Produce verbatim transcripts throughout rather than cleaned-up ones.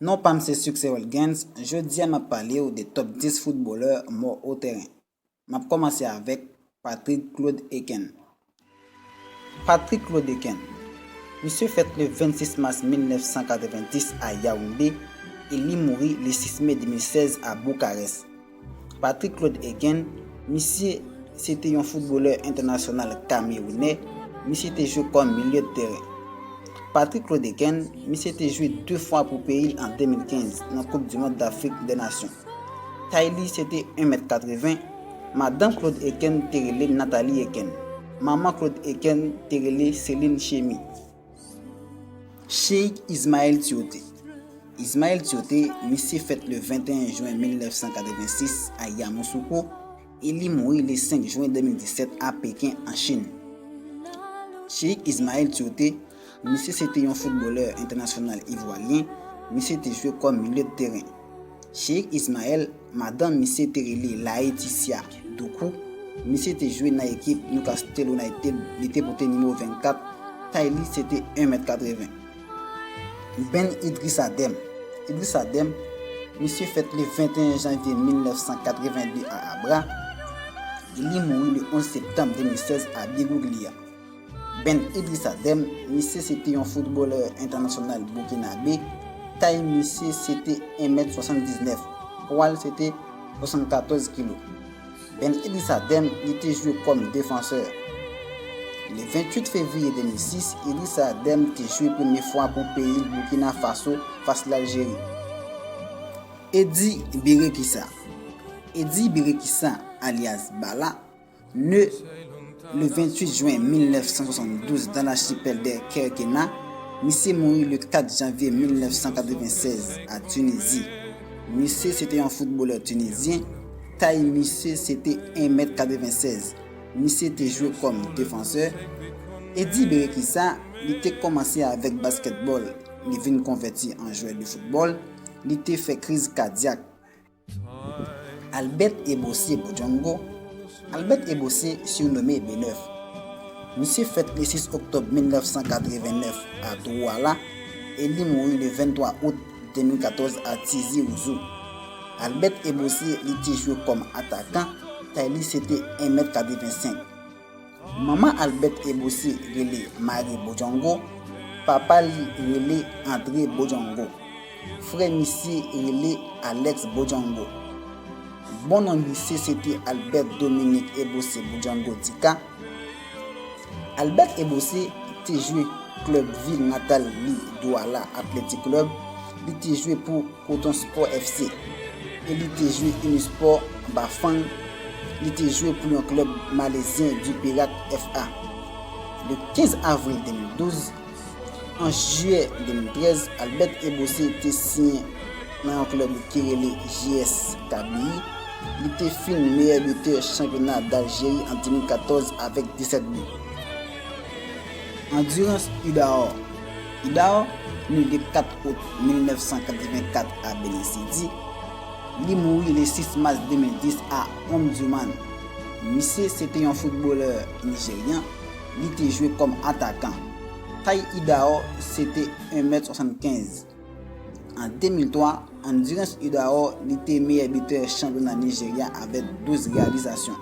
Non pa m se Succès Wilgens, jodi a m ap pale w de top dis foutbolè mò o tèren. M ap kòmanse avèk Patrick Claude Eken. Patrick Claude Eken. Misye fèt le vennsis mas mil nèf san katrevenndis a Yaoundé e li mouri le sis me de mil sèz a Boukarès. Patrick Claude Eken, misye se te yon foutbolè entènasyonal kamewounè, misye te jwe kòm milye de tèren. Patrick Claude Eken, misye te jwe de fwa pou peyi l an de mil kenz nan Koup di Mond Dafrik dè Nasyon. Tay li se te en mèt katreven, madan Claude Eken te rele Nathalie Eken, manman Claude Eken te rele Céline Chemy. Cheikh Ismaël Tioté. Ismaël Tioté, misye fèt le venteyen jen mil nèf san katrevensis a Yamoussoukro e li mouri le senk jen de mil disèt a Peken, an Chin. Cheikh Ismaël Tioté, misye se te yon foutbolè entènasyonal ivwaryen, misye te jwe kòm milye de tèren. Cheikh Ismaël, madanm misye te rele Laetitia Doucou, misye te jwe nan ekip Newcastle United, li te pote nimewo vennkat, tay li se te en mèt katreven. Ben Idrissa Dème. Idrissa Dème, misye fèt le venteyen janvye mil nèf san katrevende a Abra, e li mouri le onz septanm de mil sèz a Biguglia. Ben Idrissa Dème, misye se te yon foutbolè entènasyonal boukinabé, tay misye se te en mèt swasanndiznèf, pwa l se te swasannkatòz kilo. Ben Idrissa Dème, li te jwe kòm defansè. Le venntuit fevriye de mil sis, Idrissa Dème te jwe premye fwa pou peyi l Burkina Faso fas Laljeri. Eddy Berekissa. Eddy Berekissa, alyas Bala, né le venntuit jen mil nèf san swasanndouz dans l'archipel de Kerkena, misye mouri le kat janvye mil nèf san katrevennsèz a Tinizi. Misye se te yon foutbolè tinizyen, tay misye se te en mèt katrevennsèz. Misye te jwe kòm defansè. Eddy Berekissa, li te kòmanse avèk baskètbòl, li vin konvèti an jwè de foutbòl, li te fè kriz kadyak. Albert Ebossé Bodjongo. Albert Ebossé, sirnome B nèf. Misye fèt le sis oktòb mil nèf san katrevennèf a Douala e li mouri le venntwa out de mil katòz a Tizi Ouzou. Albert Ebossé, li te jwe kòm atakan, tay li se te en mèt katrevensenk. Manman Albert Ebossé rele Marie Bodjongo, papa li rele André Bodjongo. Frè misye rele Alex Bodjongo. Bon non misye se te Albert Dominique Ebossé Bodjongo Dika. Albert Ebossé te jwe klèb vil natal li Douala Athletic Club, li te jwe pou Coton Sport F C e li te jwe Unisport Bafang, li te jwe pou yon klèb malezyen Diperak F A. Le kenz avril de mil douz, an jiyè de mil trèz, Albert Ebossé te siyen nan yon klèb ki rele J S Kabylie. Li te fin meyè bitè chanpyona Daljeri an de mil katòz avèk disèt bi. Endurance Udaor. Udaor, ne de kat out mil nèf san katrevenkat a Benin City, li mouri le sis mas de mil dis a Omdurman. Misye se te yon foutbolè nijeryan, li te jwe kòm atakan. Tay Udaor se te en mèt swasannkenz. An de mil twa, Endurance Udaor, li te meyè bitè chanpyona Nijerya avèk douz reyalizasyon.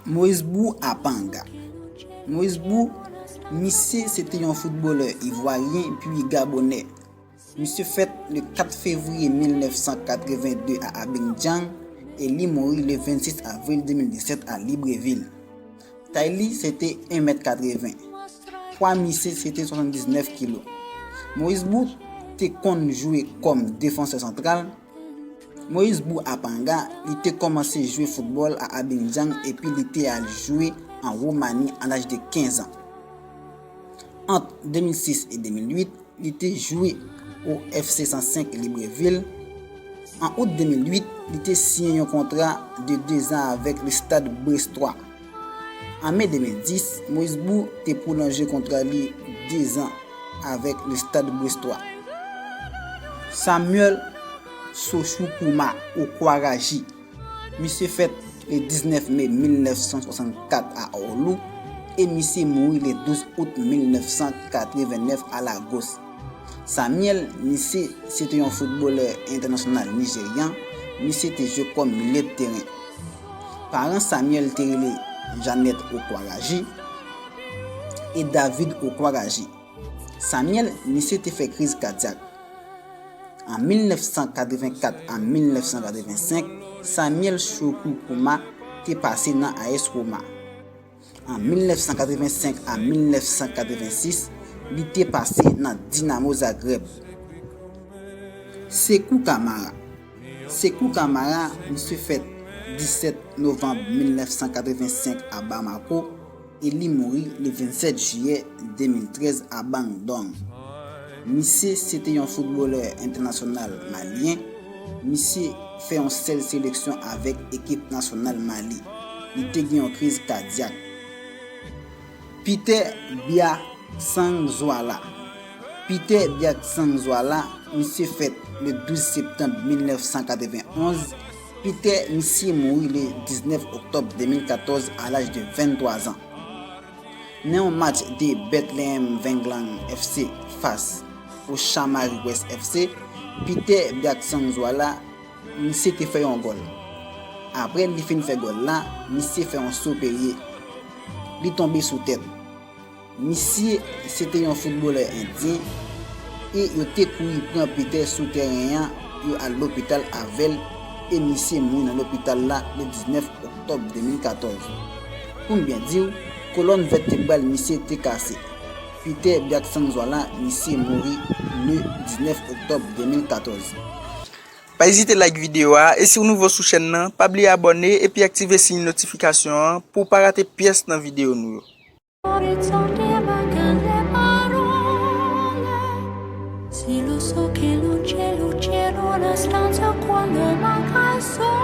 Moïse Bou Apanga. Moïse Bou, misye se te yon foutbolè ivwaryen pi gabonè. Misye fèt le kat fevriye mil nèf san katreven de a Abidjan e li mouri le vennsis avril de mil disèt a Libreville. Tay li se te en mèt katreven. Pwa misye se te swasanndiznèf kilo. Moïse Bou te konn jwe kòm defansè santral. Moïse Bou Apanga, li te kòmanse jwe foutbòl a Abidjan epi li te al jwe an Womani a laj de kenz an. Ant de mil sis e de mil uit, li te jwe o F C san senk Libreville. An out de mil uit, li te siyen yon kontra de de zan avèk le Stade Brestois. An me de mil dis, Moïse Bou te pwolonje kontra li de zan avèk le Stade Brestois. Samuel Sochoukouma Okwaraji. Misye fèt le diznèf me mil nèf san swasannkat a Orlu e misye mouri le douz out mil nèf san katrevennèf a Lagos. Samuel, misye se te yon foutbolè entènasyonal nijeryan, misye te jwe kòm milye de teren. Paran Samuel te rele Jeannette Okwaraji e David Okwaraji. Samuel, misye te fè kriz kadyak. An mil nèf san katrevenkat a mil nèf san katrevensenk, Samuel Chukwuemeka te pase nan A S Roma. An mil nèf san katrevensenk a mil nèf san katrevensis, li te pase nan Dinamo Zagreb. Sekou Kamara. Sekou Kamara, misye fèt disèt novanm mil nèf san katrevensenk a Bamako e li mouri le vennsèt jiyè de mil trèz a Bandung. Misye se te yon foutbolè entènasyonal malyen. Misye fè yon sèl seleksyon avèk ekip nasyonal Mali. Li te gen yon kriz kadyak. Peter Biaksangzwala. Peter Biaksangzwala, misye fèt le douz septanm mil nèf san katrevenonz. Peter, misye mouri le diznèf oktòb de mil katòz a laj de venntwa zan. Nan yon match de Bethlehem Venglang F C fas o Chamari West F C, Peter Biaksangzwala, misye te fè yon gòl. Apre li fin fè gòl la, misye fè yon so perye. Li tonbe sou tèt. Misye se te yon foutbolè endyen e yo te kouri pran Peter sou tèren an, yo al lopital avè l e misye mouri nan lopital la le diznèf oktòb de mil katòz. Pou m byen di w, kolòn vètebral misye te kase. Peter Biaksangzwala, misye mouri le diznèf oktòb de mil katòz. Pa ezite like videyo a e si w nouvo sou chèn nan, pa bliye abòne epi aktive siy notifikasyon an pou w pa rate pyès nan videyo nou yo. Orizzonte vagano le parole, se lo so che non c'è luce in una stanza quando manca il sole.